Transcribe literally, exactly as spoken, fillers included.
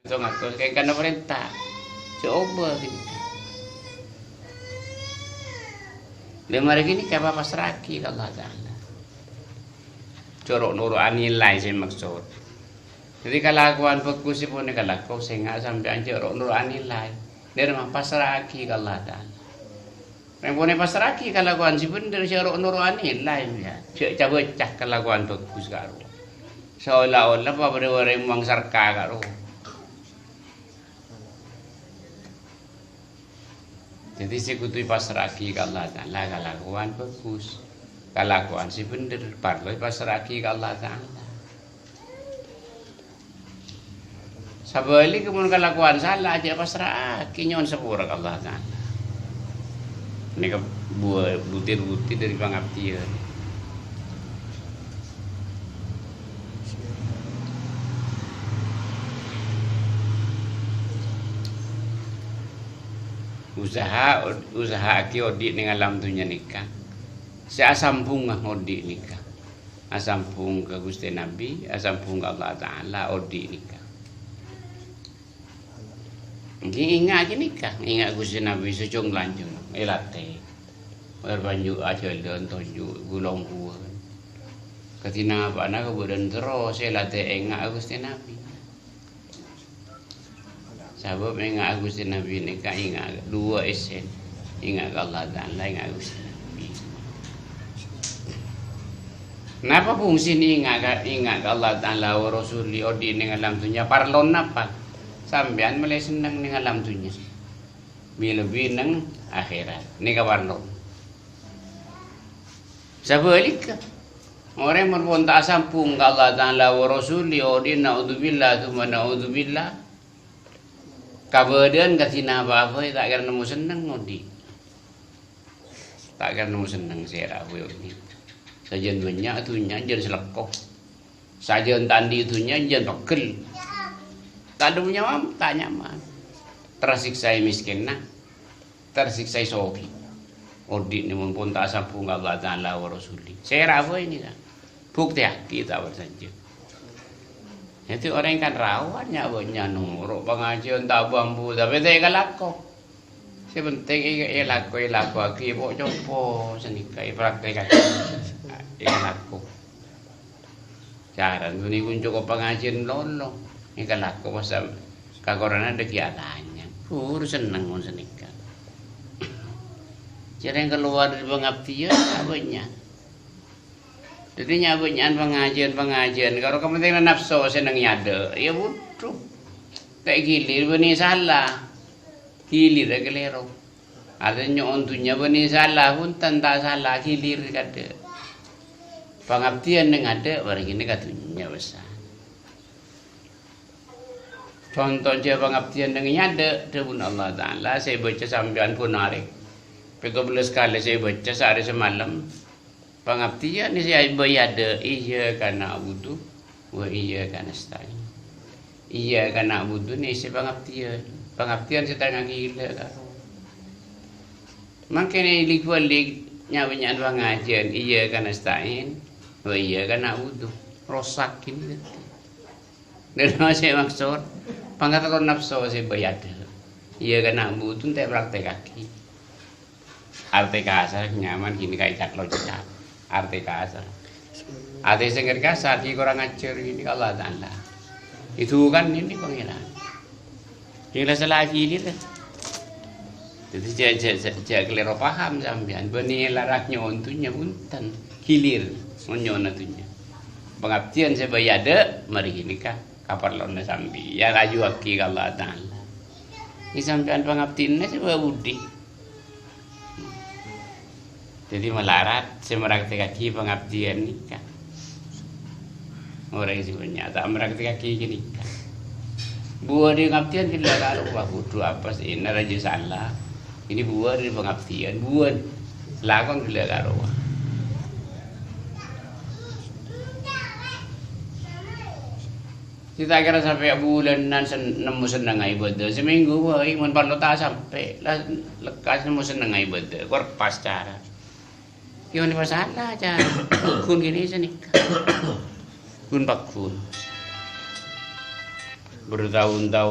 Sèngko' kèng kan parènta. Coba gini. Lè marè gini kapa pasra'aghi ka Allah Ta'ala. Jhâ' ro'-noro'a nilai sè maksod. Dhâddhi kalakowan bhâghus sè pon èkalako sènga' sampèyan jhâ' ro'-noro'a nilai. Dhâri ma pasra'aghi ka Allah Ta'ala. Rèng pon èpasra'aghi kalakowan sè bhendher jhâ' ro'-noro'a nilai, ya. Jhâ' ca-bâca kalakowan bhâghus karo. Saola-ola papadâ orèng mowang sarka karo. Dhâddhi sè kodhu èpasra'aghi ka Allah Ta'ala kalakowan bhâghus. Kalakowan sè bhendher parlo èpasra'aghi ka Allah Ta'ala. Sabhâligghâ mon kalakowan sala, jhâ' pasra'aghi, nyo'on sapora ka Allah Ta'ala. Nèka buwâ-, butir-butir dhâri pangabdiyân. Usaha, usaha'aghi odi' neng alam dhunnya nèka. Sè asambhungnga odi' nèka. Asambhung ka Ghustè Nabbhi, asambhung ka Allah Ta'ala, odi' nèka. Ènggi ènga'aghi nèka, ènga' Ghustè Nabbhi sè jhung-lanjhung, èlatè. Èrbânjhu'â jhâlân tonjhu' ghu-longghuwân. Kadhi napa'na kabâdâ'ân terros èlatè ènga' Ghustè Nabbhi. Sabâb ènga' Ghustè Nabbhi nèka ènga' duwâ' èssèna. Ènga' ka Allah Ta'ala, ènga' Ghustè Nabbhi. Napa fungsina ènga' ka, ènga' ka Allah Ta'ala wa Rasulih odi' neng alam dhunnya? Parlona napa? Sampèyan mèlè senneng neng alam dhunnya. Bi-, lebbi neng akhèrat. Nèka parlo. Sabhâligghâ, orèng mon pon ta' asambhung ka Allah Ta'ala wa Rasulih, odi' na'udzubillah, tsumma na'udzubillah. Kabâdâ'ân kadhi napa bhâi ta' kèra nemmo senneng odi'. Ta' kèra nemmo senneng sèra bhâi odi'. Sajân bânnya' dhunnya jân salèko. Sajân ta' andi' dhunnya jân pegghel. Ta' andi' nyaman, ta' nyaman. Tersiksa è mèskènna. Tersiksa è soghi. Odi' nèmon pon ta' asambhung ka Allah Ta'ala wa Rasulih. Sèra bhâi nèka. Buktèyaghi ta' parcajâ. Dhâddhi orèng kan rawan nya'-bânnya' noro' pangajiyân ta' bambu, tapè ta' èkalako. Sè pentèng è-, èlako, èlakoaghi, po-, copo sanèka èpraktèkaghi. Èkalako. Carana bânnè ghun cokop pangajiyân lolo. Èkalako pas sam-, kakorana dhâggi' atanya. Buru senneng mon sanèka. Jhâreng kalowar dhâri pangabdiyân, nya'-bânnya'. Dhâddhi nya'-bânnya'an pangajiyân-pangajiyân, karo kapentingan napso sè neng è adâ', ya budhu. Ta' ègilir bânnè sala. Gilirra kalèro. Artèna nyo'on dhunnya bânnè sala, bhunten ta' sala, gilir kadhâ'. Pangabdiyân neng adâ', marè ghânèka dhunnya bâsa. Conto jhâ' pangabdiyân neng è adâ', dhâbuna Allah Ta'ala, sè èbâca sampèyan ghun arè. Pètto bellâs kalè sè èbâca saarè samalem. Pangabdiyân sè bâi adâ', iyyaka na'budu wa iyyaka nasta'in. Iyyaka na'budu nèsè pangabdiyân. Pangabdiyân sè ta' ngangghâi ghellâ' karo. Mangkèn èlik-bâlik nya'-bânnya'an pangajiyân, iyyaka nasta'in wa iyyaka na'budu. Rosak ghini dhâddhi. Dhâddhi sè maksod, pangatello napso sè bâi adâ'. Iyyaka na'budu ta' èpraktèkaghi. Artè kasar nyaman ghini kaè cat-locat. Artè kasar. Artè sè ngerè kasar, ghi korang ajhâr ghini ka Allah Ta'ala. Èdhukan ghini Pangèran. Sè la-sala gilir. Dhâddhi jhâ', jhâ', jhâ', jhâ' kalèro paham sampèyan. Bânnè larang nyo'on dhunnya, bhunten. Gilir, mon nyo'ona dhunnya. Pangabdiyân sè bâi adâ', marè ghânèka. Kaparlona sampèyan, ajuwâghi ka Allah Ta'ala. È sampèyan pangabdiyânna sè bâ-, budi. Dhâddhi malarat sè maraktèkaghi pangabdiyân nèka. Orèng sè bânnya' ta' maraktèkaghi ghânèka. Buwâ dhâri pangabdiyân ghellâ' karo, wah, budhu apa sè ènna rajâ sala. Ghini buwâ dhâri pangabdiyân, buwâ lakon ghellâ' karo. Sè ta' kèra sampè' bulânan sen-, nemmo sennengnga ibâdâ. Samènggu bhâi, mon parlo ta' sampè'. La-, lekkas nemmo sennengnga ibâdâ. Kor pas cara. Yâ, nèka sala, cara. Ghun ghini sanèka. Ghun pagghun. Bertahun-tahun